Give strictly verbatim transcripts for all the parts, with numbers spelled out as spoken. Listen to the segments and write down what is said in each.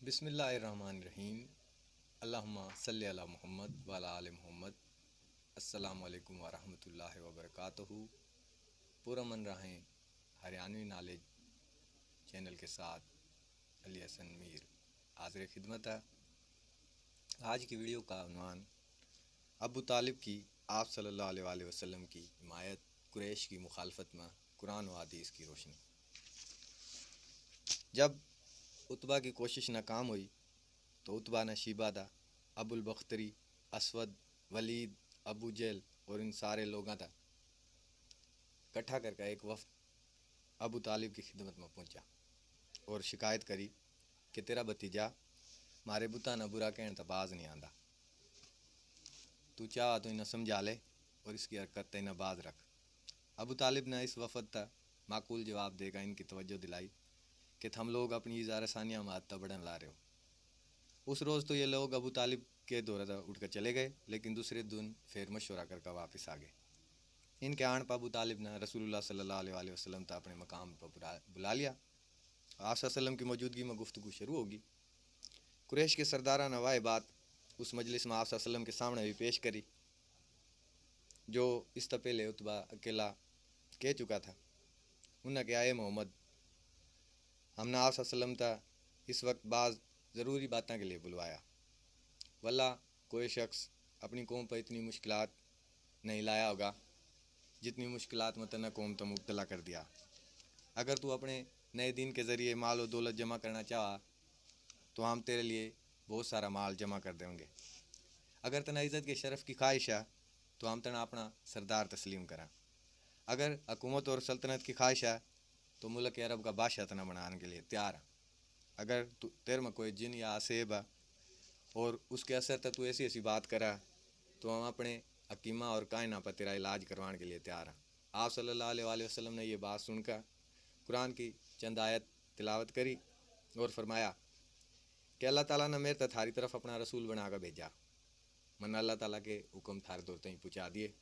बिस्मिल्लाहिर्रहमानिर्रहीम। अल्लाहुम्मा सल्लि अला मुहम्मद व अला आले मुहम्मद। अस्सलाम वालेकुम व रहमतुल्लाहि व बरकातहू। पुरअमन रहें हरियाणवी नॉलेज चैनल के साथ अली हसन मीर हाजिर खिदमत है। आज की वीडियो का उन्वान अबू तालिब की आप सल्लल्लाहु अलैहि वसल्लम की हिमायत, कुरैश की मुखालफत में कुरान व हदीस की रोशनी। जब उतबा की कोशिश नाकाम हुई तो उतबा ने शीबा दा, अबुल बख्तरी, असवद, वलीद, अबू जहल और इन सारे लोगां दा इकट्ठा करके एक वफ्द अबू तालिब की खिदमत में पहुंचा और शिकायत करी कि तेरा भतीजा मारे बुतां ना बुरा कहण तै बाज नहीं आंदा। तू चाह तो इन्हें समझा ले और इसकी हरकत तै इन्हें बाज रख। अबू तालिब ने इस वफद तै माकूल जवाब देकर इनकी तवज्जो दिलाई कि थम लोग अपनी इजा रसानियां में हद तै बढ़न ला रहे हो। उस रोज़ तो ये लोग अबू तालिब के धोरै तै उठकर चले गए, लेकिन दूसरे दिन फिर मशवरा करके वापस आ गए। इनके आण पर अबू तालिब ने रसूलुल्लाह सल्लल्लाहु अलैहि वसल्लम तै अपने मकाम पर बुला, बुला लिया। आप सल्लल्लाहु अलैहि वसल्लम की मौजूदगी में गुफ्तगू शुरू होगी। कुरैश के सरदारा ने वह बात उस मजलिस में आप सल्लल्लाहु अलैहि वसल्लम के सामने भी पेश करी, जो इस तै पहले उतबा अकेला कह चुका था। उन्हें कहा, ए मोहम्मद, हमने आप सल्लल्लाहु अलैहि वसल्लम तै इस वक्त बाज ज़रूरी बातों के लिए बुलवाया। वल्ला कोई शख्स अपनी कौम पर इतनी मुश्किलात नहीं लाया होगा जितनी मुश्किलात में तन्ने कौम तो मुब्तला कर दिया। अगर तू अपने नए दीन के ज़रिए माल और दौलत जमा करना चाहा तो हम तेरे लिए बहुत सारा माल जमा कर देंगे। अगर तन्ने इज़्ज़त के शरफ की ख्वाहिश है तो हम तन्ने अपना सरदार तस्लीम करा। अगर हुकूमत और सल्तनत की ख्वाहिश है तो मुल्क अरब का बादशाह तन्ने बनाने के लिए तैयार है। अगर तू, तेरे में कोई जिन या आसेब है और उसके असर तै तू ऐसी ऐसी बात करा तो हम अपने हकीमा और काहिना पर तेरा इलाज करवाने के लिए तैयार हैं। आप सल्लल्लाहु अलैहि वसल्लम ने यह बात सुनकर कुरान की चंद आयत तिलावत करी और फरमाया कि अल्लाह ताला ने मेरे तै थारी तरफ अपना रसूल बना कर भेजा। मन्ने अल्लाह ताला के हुक्म थारे धोरै तक पहुँचा दिए।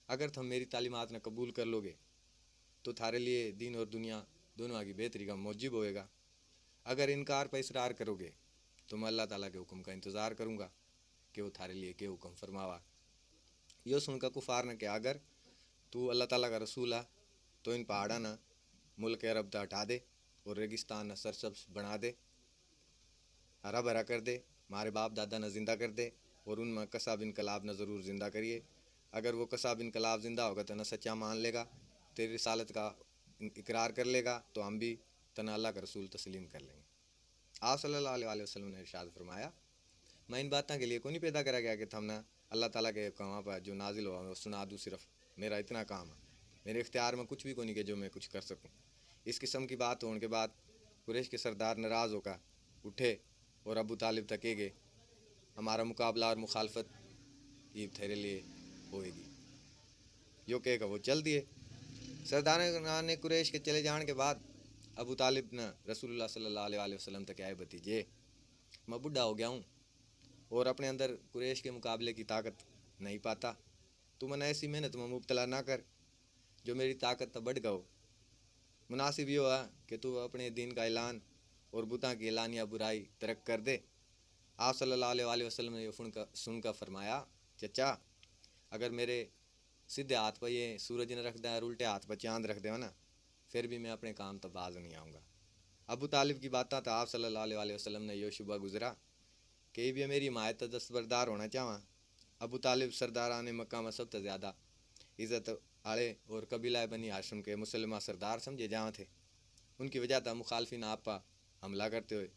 अगर थम मेरी तालीमात ने कबूल कर लोगे तो थारे लिए दीन और दुनिया दोनों की बेहतरी का मौजिब होएगा। अगर इनकार पर इसरार करोगे तो मैं अल्लाह ताला के हुक्म का इंतज़ार करूँगा कि वो थारे लिए के हुक्म फरमावा। यो सुनकर कुफार ने कहा, अगर तू अल्लाह ताला का रसूल है तो इन पहाड़ा ना मुल्क अरब तै हटा दे और रेगिस्तान ना सरसब्ज बना दे, हरा भरा कर दे, मारे बाप दादा ना जिंदा कर दे और उनमें कसा बिन कलाब ना ज़रूर जिंदा करिए। अगर वो कसा बिन कलाब जिंदा होगा तो ना सच्चा मान लेगा, तेरी रिसालत का इकरार कर लेगा, तो हम भी तना अल्लाह का रसूल तस्लीम कर लेंगे। आप सल्लल्लाहु अलैहि वसल्लम ने इरशाद फरमाया, मैं इन बातों के लिए को नहीं पैदा करा गया कि थमने अल्लाह ताला के हुक्मां पर जो नाजिल हुआ वो सुना दूँ, सिर्फ मेरा इतना काम है। मेरे इख्तियार में कुछ भी को नहीं कि जो मैं कुछ कर सकूँ। इस किस्म की बात होने के बाद कुरैश के सरदार नाराज़ होकर उठे और अबू तालिब तक के गए, हमारा मुकाबला और मुखालफत ईब तेरे लिए होएगी। यो कह के वो चल दिए। सरदार ने कुरैश के चले जाने के बाद अबू तालिब ने रसूलुल्लाह सल्लल्लाहु अलैहि वसल्लम तक आए, भतीजे, मैं बूढ़ा हो गया हूँ और अपने अंदर कुरैश के मुकाबले की ताकत नहीं पाता। तू मन्ने ऐसी मेहनत में मुब्तला ना कर जो मेरी ताकत तो बढ़ गया हो। मुनासिब यो है कि तू अपने दीन का ऐलान और बुतां की ऐलानिया बुराई तर्क कर दे। आप सल्लल्लाहु अलैहि वसल्लम ने यो सुनकर, सुनकर फरमाया, चचा, अगर मेरे सीधे हाथ पर ये सूरज न रख दें और उल्टे हाथ पर चांद रख दें ना, फिर भी मैं अपने काम तो बाज नहीं आऊँगा। अबू तालिब की बात तो आप सल्लल्लाहु अलैहि वसल्लम ने यो शुबा गुजरा कि भी मेरी हिमायत तो दस्तबरदार होना चाहवा। अबू तालिब सरदारान मक्का में सबतै ज़्यादा इज्जत आले और कबीला बनी हाशिम के मुसलमा सरदार समझे जावै थे। उनकी वजह तै मुखालफिन आप पा हमला करते हुए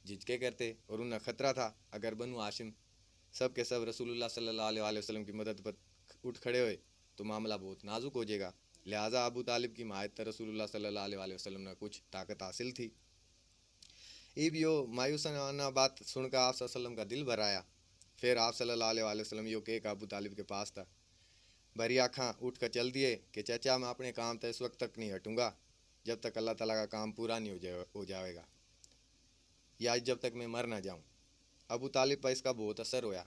झिझके करते और उन्हें खतरा था, अगर बनु हाशिम सब के सब रसूलुल्लाह सल्लल्लाहु अलैहि वसल्लम की मदद पर उठ खड़े हुए तो मामला बहुत नाजुक हो जाएगा। लिहाजा अबू तालिब की हिमायत तै रसूलुल्लाह सल्लल्लाहु अलैहि वसल्लम ने कुछ ताकत हासिल थी। इब यो मायूसाना बात सुनकर आप सल्लल्लाहु अलैहि वसल्लम का दिल भर आया। फिर आप सल्लल्लाहु अलैहि वसल्लम यो कह के अबू तालिब के पास था, भरी आँखां उठ कर चल दिए कि चाचा, मैं अपने काम तै इस वक्त तक नहीं हटूँगा जब तक अल्लाह ताला का काम पूरा नहीं हो जाए, हो जाएगा, या जब तक मैं मर ना जाऊँ। अबू तालिब पर इसका बहुत असर होया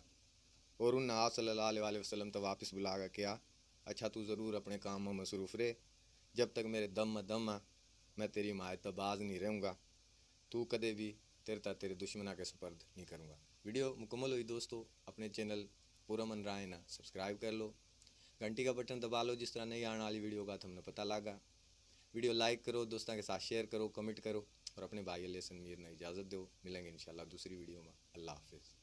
और उन्हें आप सल्लल्लाहु अलैहि वसल्लम तक वापस बुला कर कहा, अच्छा, तू ज़रूर अपने काम में मसरूफ़ रहे, जब तक मेरे दम में दम है, मैं तेरी हिमायत तै बाज नहीं रहूँगा। तू कदे भी तेरे ता तेरे दुश्मना के सुपर्द नहीं करूँगा। वीडियो मुकम्मल हुई दोस्तों, अपने चैनल पुरअमन राय ना सब्सक्राइब कर लो, घंटी का बटन दबा लो, जिस तरह नई आने वाली वीडियो का थमने पता लागा। वीडियो लाइक करो, दोस्तों के साथ शेयर करो, कमेंट करो और अपने भाई अली हसन मीर ने इजाज़त दो। मिलेंगे इंशाल्लाह दूसरी वीडियो में। अल्लाह हाफिज़।